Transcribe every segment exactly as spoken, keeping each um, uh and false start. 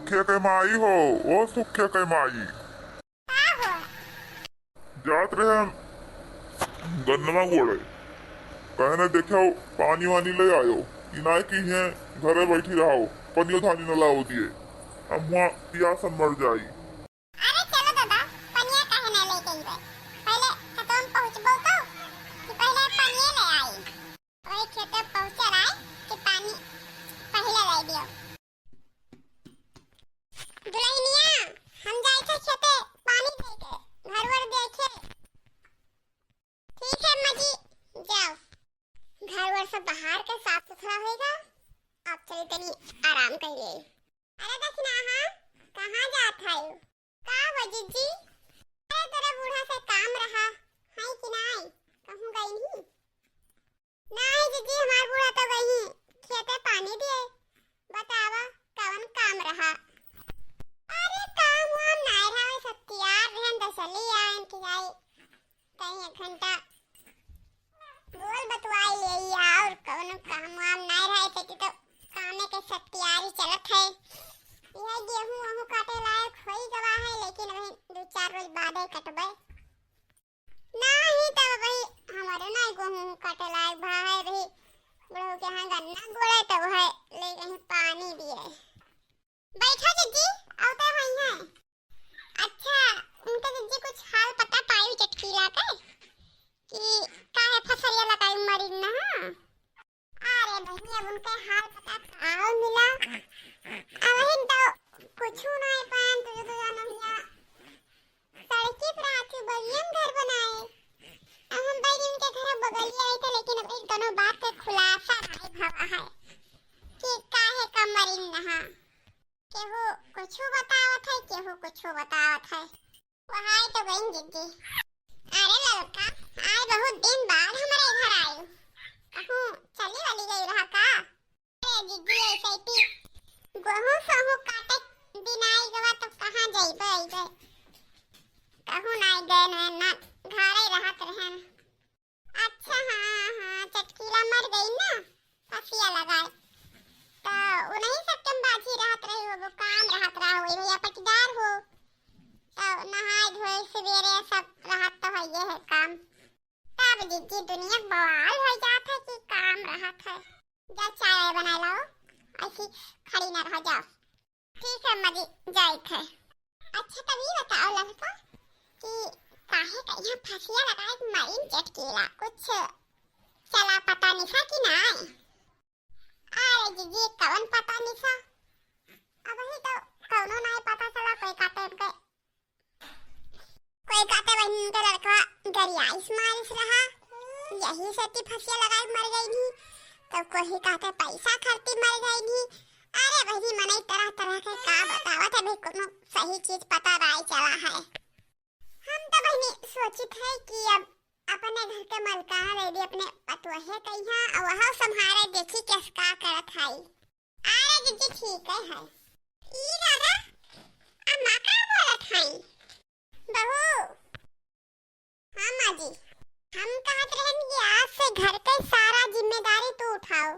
सुखे के माई हो, ओ सुखे के माई। का हो? जात रहे हम गन्नवा गोड़े, कहने देखो पानी वानी ले आयो, कि नाय कि हैं घरे बैठी रहो, पनियो धानी न लाओ दिए, हम हुआँ पियासन मर जाई। अरे चलो दादा, पनिया काहे ना लेके अइबे? पहिले खेतवा में पहुँचबो तो, कि पहिले पनिये ले आई। वही खेते पहुँचल आई कि पानी पहिले ले दियो। दुलहिनिया, हम जाई थे खेते पानी दे के, घर वर देखे। ठीक है अम्मा जी, जाओ। घर वर सब बहार के साफ सुथरा होइगा, आप चली तनी आराम करिए। अरे दखिनहा, कहाँ जात है? का हो जिज्जी? अरे तोरे बूढ़ा से काम रहा, है कि नाई? कहूँ गई नहीं? नाई जिज्जी, हमार बूढ़ा तो गई खेते पानी दिए। बतावा कवन काम रहा? अरे काम वाम नाई रहा, सब तैयार रहन तो चली आयन कि जाई कहीं एक घंटा बोल बतुआई ले और कौनो काम वाम नाय रहे, खेती तो कामे के सब तैयारी चलत है। यह गेहूं वहूं काटे लायक होई गवा है, लेकिन अभी दो चार रोज बादे कटबे। नाही तो अभी हमारे ना गेहूं काटे लायक भा है, अभी बुढ़ऊ के यहाँ गन्ना गोड़े तो है, ले कहीं पानी दिए। बैठो जिज्जी, आवते हुई हैं। अच्छा, उनके जिज्जी कुछ हाल पता पाई चटकीला के कि काहे फसलिया लगाई मरी न, हाँ? अरे बहिनी, अब उनके हाल पता का मिला? अब ही तो कुछ नहीं पान, तुझे तो जाना भैया। सड़की पर आके बगियन घर बनाए। अब हम बहिनी उनके घर बगलिए आई थे, लेकिन अब एक दोनों बात के खुलासा नहीं भवा है कि काहे का मरी न, हाँ? केहू कुछो बतावत है, केहू कुछो बतावत है। वहाई तो गईन जिज्जी। अरे ललका, आज बहुत दिन बाद हमरे घर आयु। कहूँ चली वली गई रहा का? अरे जिज्जी, ऐसे ही गेहूँ सोहूँ काटे दिन आई गवा तो कहाँ जइबे अइबे? कहूँ ना गए न, ना घरे रहत रहन। अच्छा, हाँ, हाँ, चटकीला मर गई ना, फसिया लगाए। तो उन्हीं सब के बाझी रहत रही, वो काम रहत रहा, वही भैया पटीदार हो। तो नहाए धोए सवेरे सब रहत तो है, ये है काम। तब जिज्जी दुनिया बवाल हो जात है कि काम रहत है। जा चाय बनाए लाओ, ऐसी खड़ी ना रह जाओ। ठीक है अम्मा जी, जाइत है। अच्छा तब ये बताओ ललका कि काहे का यहाँ फसिया लगाए मरीन चटकीला, कुछ चला पता निशा कि नाय? अरे जिज्जी कवन पता निशा, अब ही तो कौनो नाय पता चला, कोई काटे उनके कोई कहते बहिन उनके लड़का गरियाइस मारिस रहा, यही से ती फसिया लगाए मर गई नहीं, तो कोई कहते पैसा खरती मर गई नहीं। अरे बहिनी मनई तरह तरह के का बतावत है, अभी कोनो सही चीज पता नाय चला है। हम तो बहिनी सोचित है कि अब अपने घर के मलकाना दे दी अपने पतोहे कहिया, और वह संभारे देखी कैस का करत है। अरे जिज्जी ठीक है, है। ई दादा, अम्मा का बोलत हई? बहू। हाँ माँ जी, हम कहत रहन कि आज से घर के सारा जिम्मेदारी तू उठाओ।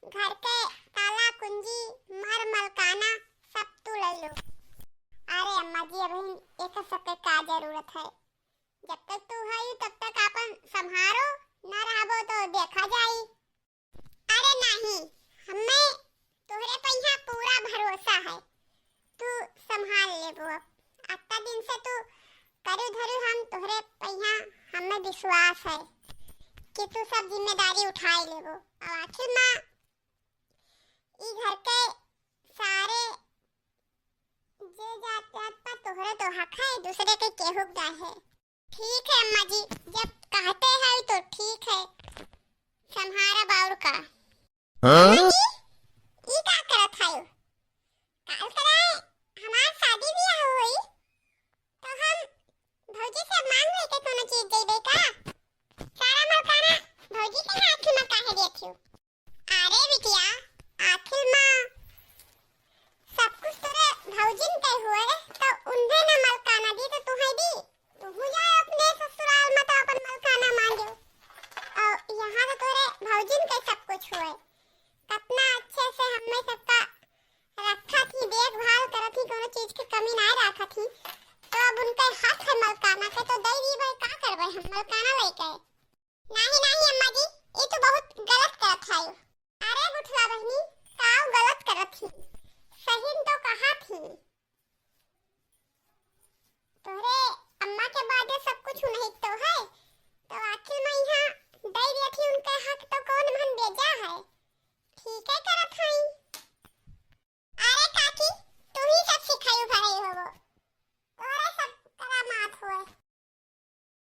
घर के ताला कुंजी, मर मलकाना सब तू ले लो। अरे अम्मा जी, अबहिन एक सबके का जरूरत है? जब तक तू हई तब तक आपन संभारो, ना रहबो तो देखा जाई। अरे नाही, हमें तोहरे पे यहाँ पूरा भरोसा है, तू संभाल लेबो। अब अत्ता दिन से तू करू धरू हम तोहरे पे यहाँ, हमें विश्वास है कि तू सब जिम्मेदारी उठाई लेबो। अब आखिर माँ ई घर के सारे जे जात पात पर तोहरे तो हक है, दूसरे के केहू का है। ठीक है अम्मा जी, जब कहते हैं तो ठीक है, संभारब और का। हाँ? अम्मा जी, ई का करत है? काल कराए हमार शादी ब्याह होई, तो हम भौजी से मांग लेके कोनो चीज देबे का? सारा मलकाना भौजी के हाथ में काहे देत हो? अरे बिटिया, आखिर माँ सब कुछ तोरे भौजिन के हुए, तो उन्हें ना मलकाना दी तो तुहे दी? तू जा अपने ससुराल में तो अपन मलकाना मांगो। और यहाँ तो तोरे भौजिन के सब कुछ हुए, कतना के। नाही, नाही अम्मा जी, ई तो बहुत गलत करत है। अरे गुठला बहिनी, काउ गलत करत ही? सही तो कहा थी। तोहरे अम्मा के बादे सब कुछ उन्हीं तो है, तो आखिर में यहाँ दे दिया थी उनके हक, तो कौन मन बेजा है? ठीक है करत हई।